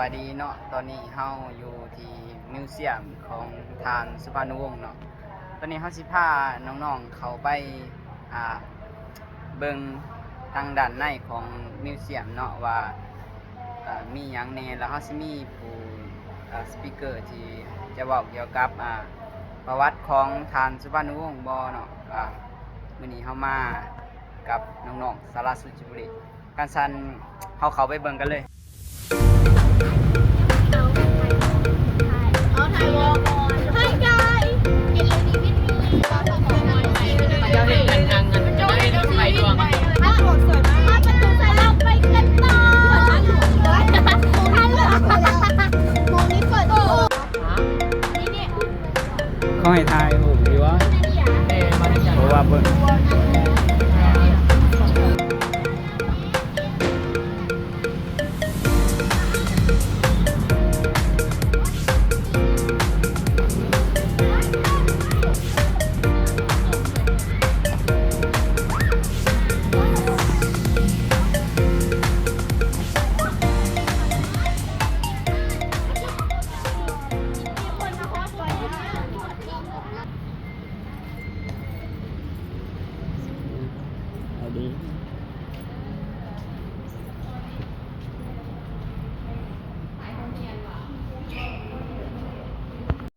ສະບາຍດີເນາະ, ຕອນນີ້ເຮົາຢູ່ທີ່ມິວຊຽມຂອງທ່ານສຸພານຸວົງເນາະ. ຕອນນີ້ເຮົາຊິພານ້ອງໆເຂົ້າໄປ ອ່າ ເບິ່ງທາງດ້ານໃນຂອງມິວຊຽມເນາະ ວ່າ ເອີ ມີຫຍັງແດ່, ແລ້ວເຮົາຊິມີຜູ້ ເອີ ສະປີກເກີທີ່ຈະເວົ້າກ່ຽວກັບ ອ່າ ປະຫວັດຂອງທ່ານສຸພານຸວົງບໍເນາະ. ອ່າ ມື້ນີ້ເຮົາມາກັບນ້ອງໆສາລາສຸຈິບຸຣີ. ຄັນຊັ້ນ ເຮົາເຂົ້າໄປເບິ່ງກັນເລີຍ. ເຈົ້າເຮັດການທາງນັ້ນ ເຈົ້າເຮັດການຂາຍດວງ. ເຂົາໃຫ້ຖ່າຍຮູບຢູ່ຫວາ? ເອີ ເພາະວ່າເບິ່ງ ເອົາດີ.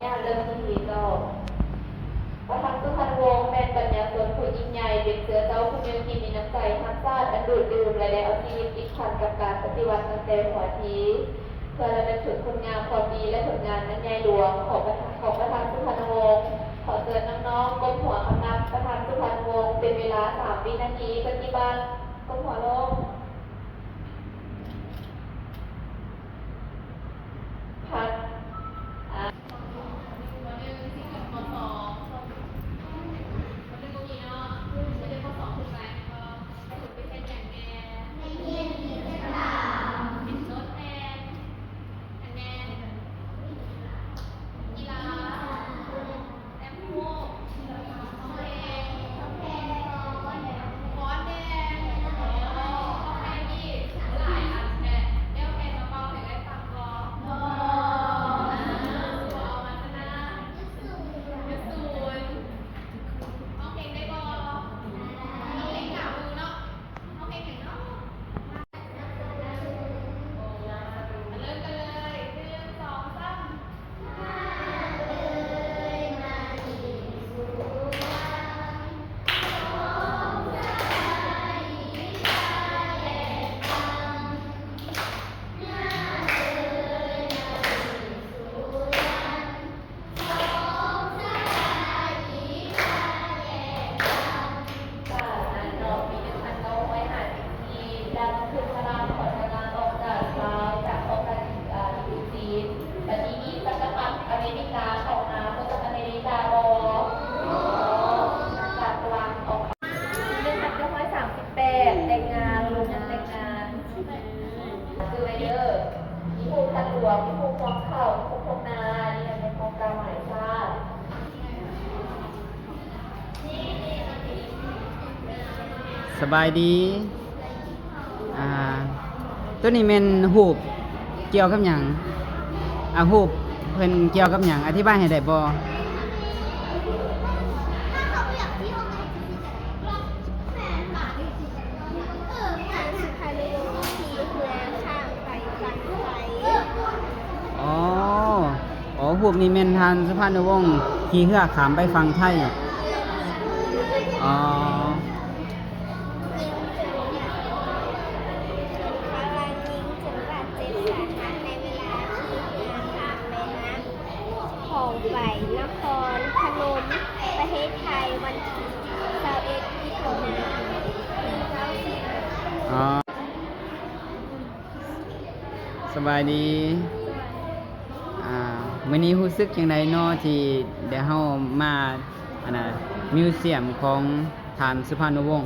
ຍາດເລີ່ມພິທີເຈົ້າ. ປະທານສຸພັນວົງແມ່ນປັນຍາຊົນຜູ້ຍິ່ງໃຫຍ່, ເປັນເຊື້ອເຈົ້າຜູ້ໜຶ່ງທີ່ມີນ້ຳໃຈຮັກຊາດອັນດູດດື່ມ ແລະ ໄດ້ເອົາຊີວິດຕິດພັນກັບການປະຕິວັດຕັ້ງແຕ່ຫົວທີ. ເພື່ອລະນຶກເຖິງຄຸນງາມຄວາມດີ ແລະ ຜົນງານອັນໃຫຍ່ຫຼວງຂອງປະທານ ຂອງປະທານສຸພັນວົງ, ຂໍເຊີນນ້ອງໆກົ້ມຫົວຄຳນັບປະທານສຸພັນວົງເປັນເວລາສາມວິນາທີປະຕິບັດ. ກົ້ມຫົວລົງ. ພັດ ອາ ຂໍ້ໜຶ່ງຊິຂຶ້ນຂໍ້ສອງ ຂໍ້ໜຶ່ງບໍ່ມີເນາະ ຊິເປັນຂໍ້ສອງຂຶ້ນໄປແມ່ນບໍ່? ໄປເຮັດຫຍັງແດ່? ໄປຮຽນວິຊາການ ເປັນຕົ້ນແມ່ນ ອັນແມ່ນ ກິລາ ແຕ້ມຮູບ ຮ້ອງເພງ ຟ້ອນແດ່ ໂອ້ ຮ້ອງເພງອີກ ຫຼາຍອັນແທ້. ແລ້ວແມ່ນມາເປົ່າໃຫ້ເອື້ອຍຟັງບໍ່? ບໍ່. ເອົາມາຊະນະ ຍະສູນ ຮ້ອງເພງໄດ້ບໍ່? ຮ້ອງເພງກາບໝູ່ເນາະ. ຮ້ອງເພງຫຍັງເນາະ? ເລີ່ມກັນເລີຍ ໜຶ່ງ ສອງ ສາມ. ການນັ້ນເນາະ ປີໜຶ່ງພັນເກົ້າຮ້ອຍຫ້າສິບສີ່ ດັງຄືພະລາມຂອນສະຫງ່າອອກຈາກລາວ ຈາກ ອອກຈາກ ອາ ຈີນ. ບັດນີ້ມີຈັກກະພັດອາເມລິກາເຂົ້າມາ ຮູ້ຈັກອາເມລິກາບໍ່? ຈາກຝຣັ່ງອອກມາ. ປີໜຶ່ງພັນເກົ້າຮ້ອຍສາມສິບແປດ ແຕ່ງງານ ລົງນາມແຕ່ງງານ. ຈື່ໄວ້ເດີ ມີຮູບທາດຫຼວງ ມີຮູບຮວງເຂົ້າ ມີຮູບທົ່ງນາ ນີ້ແມ່ນຄວາມກ້າວໝາຍຊາດ. ສະບາຍດີ. ອ່າ ໂຕນີ້ແມ່ນຮູບກ່ຽວກັບຫຍັງ? ອ່າ ຮູບເພິ່ນກ່ຽວກັບຫຍັງ? ອະທິບາຍໃຫ້ໄດ້ບໍ່? ອໍ ອໍ ຮູບນີ້ແມ່ນທ່ານສຸພານຸວົງຂີ່ເຮືອຂ້າມໄປຝັ່ງໄທ. ອໍ ຂອງໄປນະຄອນພະນົມ ປະເທດໄທ ວັນທີຊາວເອັດ ມິຖຸນາ ໜຶ່ງເກົ້າສີ່. ອໍ ສະບາຍດີ. ອ່າ ມື້ນີ້ຮູ້ສຶກຈັ່ງໃດເນາະ ທີ່ໄດ້ເຮົາມາ ອັນນ່າ ມິວຊຽມຂອງທ່ານສຸພານຸວົງ?